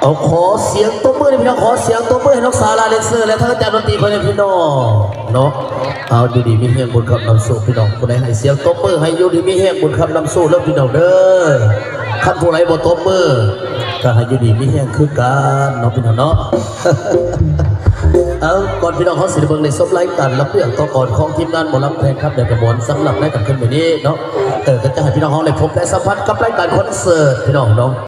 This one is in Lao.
ເອົາ ຂໍສຽງຕົບມືໃຫ້ພີ່ນ້ອງ ຂໍສຽງຕົບມືໃຫ້ນ້ອງສາລາແດນເຊີ ແລະ ທັງອາຈານດົນຕີເພິ່ນ ພີ່ນ້ອງເນາະ. ເອົາ ຢູ່ດີມີແຮງບຸນຄ້ຳນຳໂຊກ ພີ່ນ້ອງ ຜູ້ໃດໃຫ້ສຽງຕົບມື ໃຫ້ຢູ່ດີມີແຮງບຸນຄ້ຳນຳໂຊກເດີ ພີ່ນ້ອງເດີ. ຄັນຜູ້ໃດບໍ່ຕົບມື ກໍໃຫ້ຢູ່ດີມີແຮງຄືກັນເນາະ ພີ່ນ້ອງເນາະ. ເອົາ ກ່ອນພີ່ນ້ອງເຮົາຊິໄດ້ເບິ່ງໄດ້ຊົມລາຍການລຳເລື່ອງຕໍ່ກ່ອນຂອງທີມງານໝໍລຳແພງຄຳ ແດນຕະມວນ ສຳລັບໃນຄ່ຳຄືນມື້ນີ້ເນາະ ເອີ ກໍຈະໃຫ້ພີ່ນ້ອງເຮົາໄດ້ພົບ ແລະ ສຳຜັດກັບລາຍການຄອນເສີດ ພີ່ນ້ອງເນາະ.